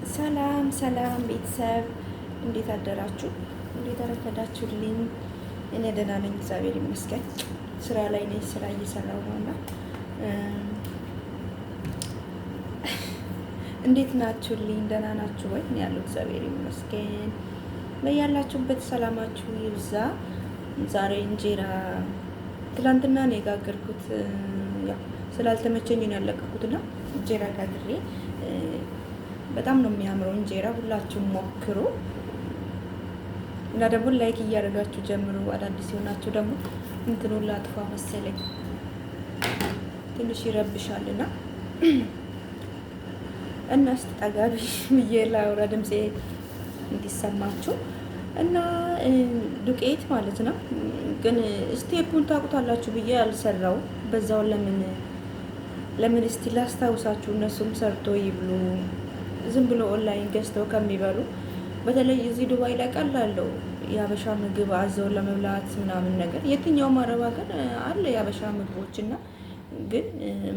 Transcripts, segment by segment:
ሰላም ሰላም ቤተሰብ እንዴት አደራችሁ? እንዴት አረፈዳችሁልኝ? እኔ ደህና ነኝ፣ እግዚአብሔር ይመስገን። ስራ ላይ ነኝ፣ ስራ እየሰራሁ ነው እና እንዴት ናችሁልኝ? ደህና ናችሁ ወይ? እኔ ያለው እግዚአብሔር ይመስገን። በያላችሁበት ሰላማችሁ ይብዛ። ዛሬ እንጀራ ትላንትና ነው የጋገርኩት፣ ያው ስላልተመቸኝ ነው ያለቀኩትና እንጀራ ጋግሬ በጣም ነው የሚያምረው እንጀራ። ሁላችሁም ሞክሩ እና ደግሞ like እያደረጋችሁ ጀምሩ። አዳዲስ የሆናችሁ ደግሞ እንትኑን ላጥፋ መሰለኝ ትንሽ ይረብሻልና እና እስቲ ጠጋ ብዬ ላውራ ድምፄ እንዲሰማችሁ እና ዱቄት ማለት ነው። ግን step ኡን ታውቁታላችሁ ብዬ አልሰራው በዛው ለምን እስቲ ላስታውሳችሁ፣ እነሱም ሰርቶ ይብሉ ዝም ብሎ ኦንላይን ገዝተው ከሚበሉ። በተለይ እዚህ ዱባይ ላይ ቀላለው የሀበሻ ምግብ አዘው ለመብላት ምናምን ነገር የትኛውም አረብ ሀገር አለ የሀበሻ ምግቦች እና ግን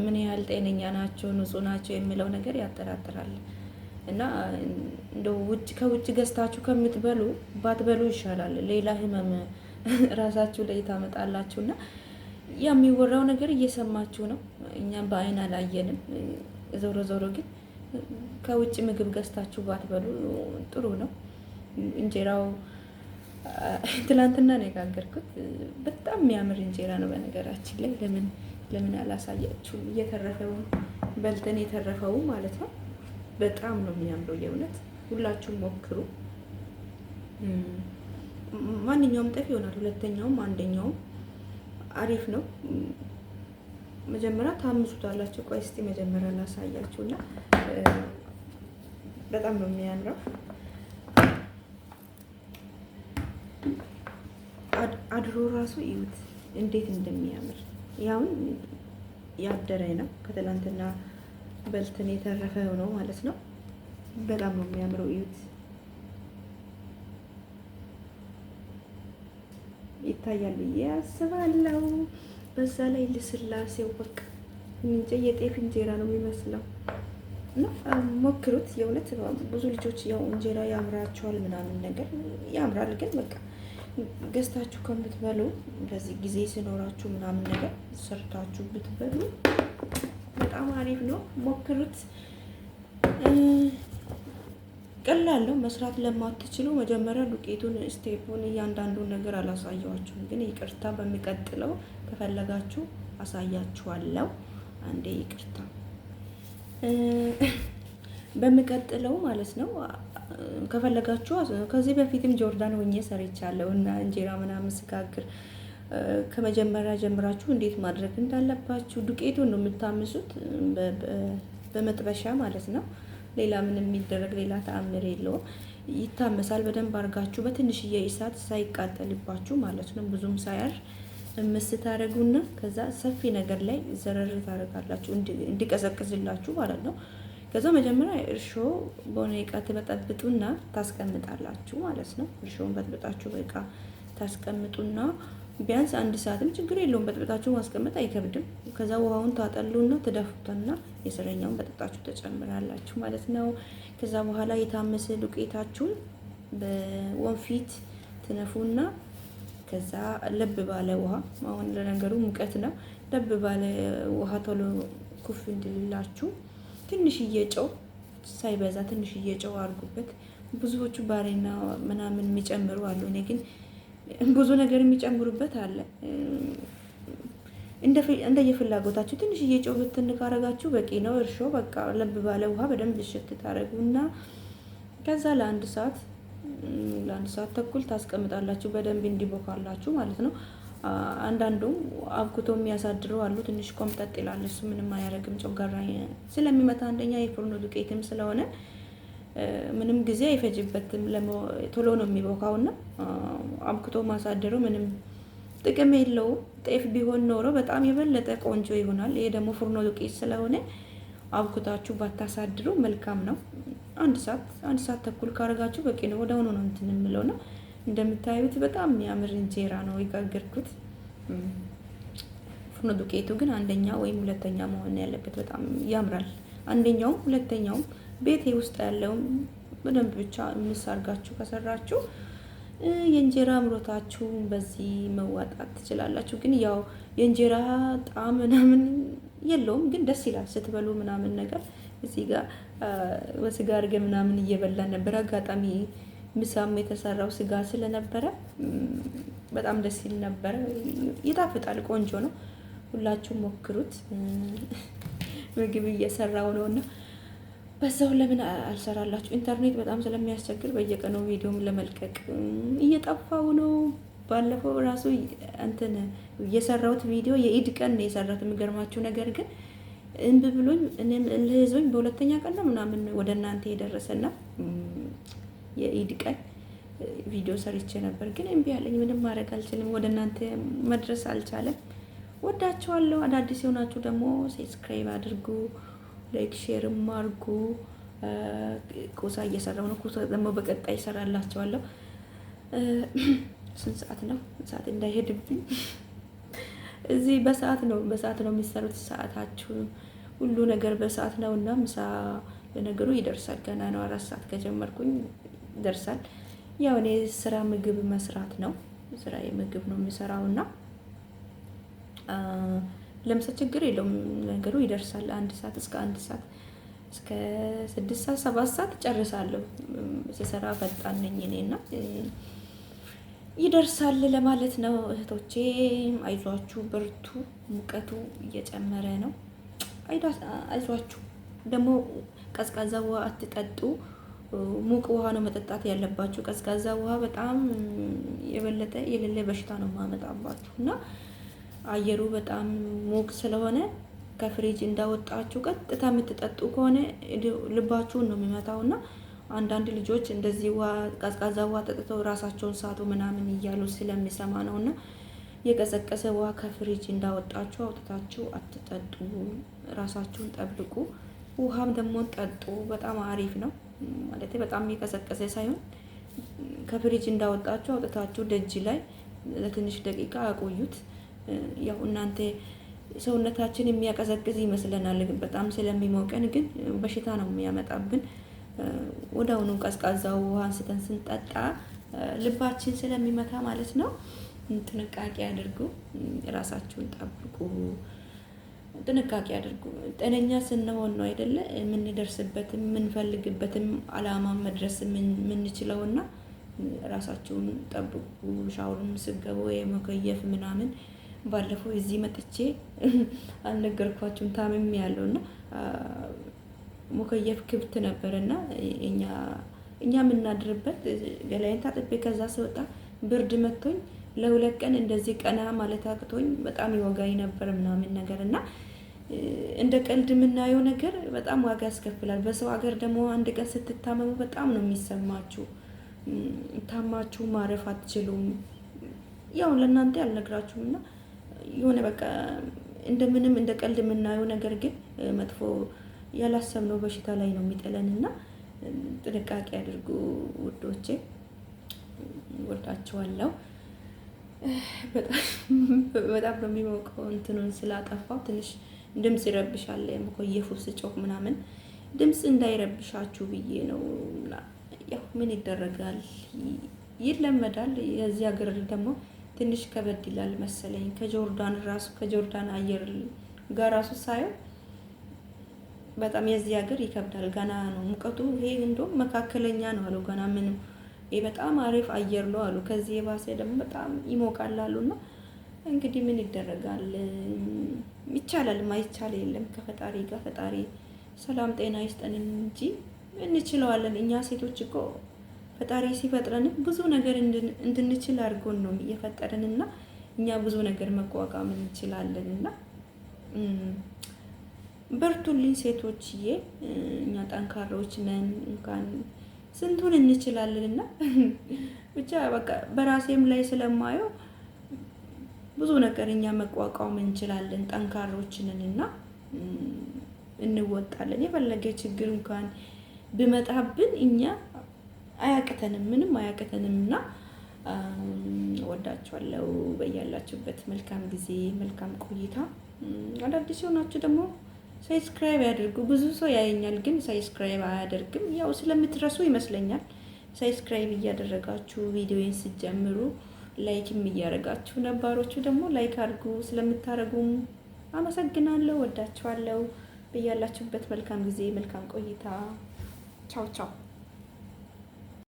ምን ያህል ጤነኛ ናቸው፣ ንጹህ ናቸው የሚለው ነገር ያጠራጥራል። እና እንደው ውጭ ከውጭ ገዝታችሁ ከምትበሉ ባትበሉ ይሻላል። ሌላ ህመም ራሳችሁ ላይ ታመጣላችሁ። እና የሚወራው ነገር እየሰማችሁ ነው። እኛም በአይን አላየንም። ዞሮ ዞሮ ግን ከውጭ ምግብ ገዝታችሁ ባትበሉ ጥሩ ነው። እንጀራው ትላንትና ነው የጋገርኩት። በጣም የሚያምር እንጀራ ነው። በነገራችን ላይ ለምን ለምን አላሳያችሁም? እየተረፈው በልተን የተረፈው ማለት ነው። በጣም ነው የሚያምረው። የእውነት ሁላችሁም ሞክሩ። ማንኛውም ጤፍ ይሆናል። ሁለተኛውም አንደኛውም አሪፍ ነው። መጀመሪያ ታምሱታላችሁ። ቆይ እስቲ መጀመሪያ ላሳያችሁና በጣም ነው የሚያምረው። አድሮ ራሱ እዩት እንዴት እንደሚያምር። ያውን ያደረ ነው፣ ከትላንትና በልተን የተረፈ ነው ማለት ነው። በጣም ነው የሚያምረው። እዩት፣ ይታያል ብዬ አስባለሁ። በዛ ላይ ልስላሴው በቃ እንጃ የጤፍ እንጀራ ነው የሚመስለው። እና ሞክሩት። የእውነት ብዙ ልጆች ያው እንጀራ ያምራቸዋል ምናምን ነገር ያምራል፣ ግን በቃ ገዝታችሁ ከምትበሉ በዚህ ጊዜ ሲኖራችሁ ምናምን ነገር ሰርታችሁ ብትበሉ በጣም አሪፍ ነው። ሞክሩት። ቀላል ነው። መስራት ለማትችሉ መጀመሪያ ዱቄቱን፣ step ኡን፣ እያንዳንዱን ነገር አላሳየኋችሁም፣ ግን ይቅርታ። በሚቀጥለው ከፈለጋችሁ አሳያችኋለሁ። አንዴ ይቅርታ። በሚቀጥለው ማለት ነው ከፈለጋችሁ ከዚህ በፊትም ጆርዳን ሆኜ ሰርቻለሁ እና እንጀራ ምናምን ስጋግር ከመጀመሪያ ጀምራችሁ እንዴት ማድረግ እንዳለባችሁ ዱቄቱን ነው የምታምሱት በመጥበሻ ማለት ነው። ሌላ ምንም የሚደረግ ሌላ ተአምር የለውም። ይታመሳል በደንብ አድርጋችሁ በትንሽዬ እሳት ሳይቃጠልባችሁ ማለት ነው። ብዙም ሳያር እምስ ታደርጉና ከዛ ሰፊ ነገር ላይ ዘረር ታደርጋላችሁ እንዲቀዘቅዝላችሁ ማለት ነው። ከዛ መጀመሪያ እርሾ በሆነ እቃ ትበጠብጡና ታስቀምጣላችሁ ማለት ነው። እርሾውን በጥብጣችሁ በእቃ ታስቀምጡና ቢያንስ አንድ ሰዓትም ችግር የለውም። በጥብጣችሁ ማስቀመጥ አይከብድም። ከዛ ውሃውን ታጠሉና ትደፉትና የስረኛውን በጥብጣችሁ ተጨምራላችሁ ማለት ነው። ከዛ በኋላ የታመሰ ዱቄታችሁን በወንፊት ትነፉና ከዛ ለብ ባለ ውሃ፣ አሁን ለነገሩ ሙቀት ነው። ለብ ባለ ውሃ ቶሎ ኩፍ እንዲልላችሁ ትንሽዬ ጨው፣ ሳይበዛ ትንሽዬ ጨው አድርጉበት። ብዙዎቹ ባሬና ምናምን የሚጨምሩ አሉ። እኔ ግን ብዙ ነገር የሚጨምሩበት አለ። እንደየፍላጎታችሁ ትንሽዬ ጨው ብትን ካረጋችሁ በቂ ነው። እርሾ በቃ ለብ ባለ ውሃ በደንብ እሽት ታረጉና ከዛ ለአንድ ሰዓት ለ1 ሰዓት ተኩል ታስቀምጣላችሁ በደንብ እንዲቦካላችሁ ማለት ነው። አንዳንዱም አብኩቶ የሚያሳድሩ አሉ። ትንሽ ቆምጠጥ ይላል። እሱ ምንም አያደርግም። ጨጓራ ስለሚመታ አንደኛ የፍርኖ ዱቄትም ስለሆነ ምንም ጊዜ አይፈጅበትም። ቶሎ ነው የሚቦካው እና አብኩቶ ማሳደሩ ምንም ጥቅም የለውም። ጤፍ ቢሆን ኖሮ በጣም የበለጠ ቆንጆ ይሆናል። ይሄ ደግሞ ፍርኖ ዱቄት ስለሆነ አብኩታችሁ ባታሳድሩ መልካም ነው። አንድ ሰዓት፣ 1 ሰዓት ተኩል ካረጋችሁ በቂ ነው። ወዲያውኑ ነው እንትን የምለው ነው። እንደምታዩት በጣም የሚያምር እንጀራ ነው የጋገርኩት። ፍርኖ ዱቄቱ ግን አንደኛ ወይም ሁለተኛ መሆን ያለበት፣ በጣም ያምራል። አንደኛውም ሁለተኛውም ቤቴ ውስጥ ያለውን በደንብ ብቻ ምስ አድርጋችሁ ከሰራችሁ የእንጀራ አምሮታችሁ በዚህ መዋጣት ትችላላችሁ። ግን ያው የእንጀራ ጣዕም ምናምን የለውም፣ ግን ደስ ይላል ስትበሉ ምናምን ነገር። እዚህ ጋር በስጋ አድርገን ምናምን እየበላን ነበር። አጋጣሚ ምሳም የተሰራው ስጋ ስለነበረ በጣም ደስ ይል ነበረ። ይጣፍጣል፣ ቆንጆ ነው። ሁላችሁም ሞክሩት። ምግብ እየሰራው ነው እና በዛው ለምን አልሰራላችሁ? ኢንተርኔት በጣም ስለሚያስቸግር በየቀኑ ቪዲዮም ለመልቀቅ እየጠፋው ነው። ባለፈው ራሱ እንትን የሰራሁት ቪዲዮ የኢድ ቀን ነው የሰራሁት። የሚገርማችሁ ነገር ግን እምቢ ብሎኝ እኔም እልህ ይዞኝ በሁለተኛ ቀን ነው ምናምን ወደ እናንተ የደረሰና የኢድ ቀን ቪዲዮ ሰርቼ ነበር፣ ግን እምቢ አለኝ። ምንም ማድረግ አልችልም። ወደ እናንተ መድረስ አልቻለም። ወዳችኋለሁ። አዳዲስ የሆናችሁ ደግሞ subscribe አድርጉ፣ like share ም አድርጉ። ኩሳ እየሰራሁ ነው። ኩሳ ደግሞ በቀጣይ እሰራላችኋለሁ። ስንት ሰዓት ነው? ሰዓት እንዳይሄድብኝ እዚህ በሰዓት ነው፣ በሰዓት ነው የሚሰሩት። ሰዓታችሁ ሁሉ ነገር በሰዓት ነው እና ምሳ ለነገሩ ይደርሳል። ገና ነው፣ 4 ሰዓት ከጀመርኩኝ ይደርሳል። ያው እኔ ስራ ምግብ መስራት ነው፣ ስራ ምግብ ነው የሚሰራው እና ለምሳ ችግር የለውም ነገሩ ይደርሳል። 1 ሰዓት እስከ 1 ሰዓት እስከ 6 ሰዓት 7 ሰዓት ጨርሳለሁ። ስሰራ ፈጣን ነኝ እኔ እና ይደርሳል ለማለት ነው። እህቶቼ አይዟችሁ፣ በርቱ። ሙቀቱ እየጨመረ ነው። አይዟችሁ። ደግሞ ቀዝቃዛ ውሃ አትጠጡ። ሙቅ ውሃ ነው መጠጣት ያለባችሁ። ቀዝቃዛ ውሃ በጣም የበለጠ የሌለ በሽታ ነው ማመጣባችሁ እና አየሩ በጣም ሙቅ ስለሆነ ከፍሪጅ እንዳወጣችሁ ቀጥታ የምትጠጡ ከሆነ ልባችሁን ነው የሚመታውና አንዳንድ ልጆች እንደዚህ ውሃ ቀዝቃዛ ውሃ ጠጥተው ራሳቸውን ሳቱ ምናምን እያሉ ስለሚሰማ ነው እና የቀዘቀዘ ውሃ ከፍሪጅ እንዳወጣችሁ አውጥታችሁ አትጠጡ። ራሳችሁን ጠብቁ። ውሃም ደግሞ ጠጡ። በጣም አሪፍ ነው ማለት በጣም የቀዘቀዘ ሳይሆን ከፍሪጅ እንዳወጣችሁ አውጥታችሁ ደጅ ላይ ለትንሽ ደቂቃ አቆዩት። ያው እናንተ ሰውነታችን የሚያቀዘቅዝ ይመስለናል በጣም ስለሚሞቀን፣ ግን በሽታ ነው የሚያመጣብን። ወዲያውኑ ቀዝቃዛ ውሃ አንስተን ስንጠጣ ልባችን ስለሚመታ ማለት ነው። ጥንቃቄ አድርጉ፣ ራሳችሁን ጠብቁ። ጥንቃቄ አድርጉ። ጤነኛ ስንሆን ነው አይደለ የምንደርስበትም የምንፈልግበትም አላማ መድረስ የምንችለውና ራሳችሁን ጠብቁ። ሻወርም ስገቡ የመከየፍ ምናምን ባለፈው እዚህ መጥቼ አልነገርኳችሁም፣ ታምሜ ያለው እና مكيف ክፍት ነበር እና እኛ የምናድርበት ገላዬን ታጥቤ ከዛ ስወጣ ብርድ መቶኝ ለ2 ቀን እንደዚህ ቀና ማለት አቅቶኝ በጣም ይወጋኝ ነበር ምናምን ነገር እና እንደ ቀልድ የምናየው ነገር በጣም ዋጋ ያስከፍላል። በሰው ሀገር ደግሞ አንድ ቀን ስትታመሙ በጣም ነው የሚሰማችሁ። ታማችሁ ማረፍ አትችሉም። ያው ለእናንተ ያልነግራችሁም እና የሆነ በቃ እንደምንም እንደ ቀልድ የምናየው ነገር ግን መጥፎ ያላሰብነው በሽታ ላይ ነው የሚጥለን እና ጥንቃቄ አድርጉ ውዶቼ፣ ወዳችኋለሁ። በጣም ነው የሚሞቀው። እንትኑን ስላጠፋው ትንሽ ድምፅ ይረብሻል። مكيف ኡ ስጮህ ምናምን ድምፅ እንዳይረብሻችሁ ብዬ ነው። ያው ምን ይደረጋል፣ ይለመዳል። የዚህ ሀገር ደግሞ ትንሽ ከበድ ይላል መሰለኝ ከጆርዳን ራሱ ከጆርዳን አየር ጋር ራሱ ሳየው በጣም የዚህ ሀገር ይከብዳል። ገና ነው ሙቀቱ። ይሄ እንደውም መካከለኛ ነው አሉ። ገና ምንም ይሄ በጣም አሪፍ አየር ነው አሉ። ከዚህ የባሰ ደግሞ በጣም ይሞቃል አሉና እንግዲህ ምን ይደረጋል? ይቻላል፣ ማይቻል የለም ከፈጣሪ ጋር። ፈጣሪ ሰላም ጤና ይስጠን እንጂ እንችለዋለን። እኛ ሴቶች እኮ ፈጣሪ ሲፈጥረን ብዙ ነገር እንድንችል አድርጎን ነው እየፈጠረን እና እኛ ብዙ ነገር መቋቋም እንችላለን እና በርቱልኝ ሴቶችዬ፣ እኛ ጠንካራዎች ነን። እንኳን ስንቱን እንችላለን እና ብቻ በቃ በራሴም ላይ ስለማየው ብዙ ነገር እኛ መቋቋም እንችላለን፣ ጠንካሮች ነን እና እንወጣለን። የፈለገ ችግር እንኳን ብመጣብን እኛ አያቅተንም፣ ምንም አያቅተንም እና ወዳችኋለሁ። በያላችሁበት መልካም ጊዜ፣ መልካም ቆይታ። አዳዲስ የሆናችሁ ደግሞ Subscribe ያድርጉ። ብዙ ሰው ያየኛል፣ ግን subscribe አያደርግም። ያው ስለምትረሱ ይመስለኛል። Subscribe እያደረጋችሁ ቪዲዮን ስትጀምሩ like ም እያደረጋችሁ፣ ነባሮቹ ደግሞ like አድርጉ። ስለምታደርጉም አመሰግናለሁ። ወዳችኋለሁ። በያላችሁበት መልካም ጊዜ፣ መልካም ቆይታ። ቻው ቻው።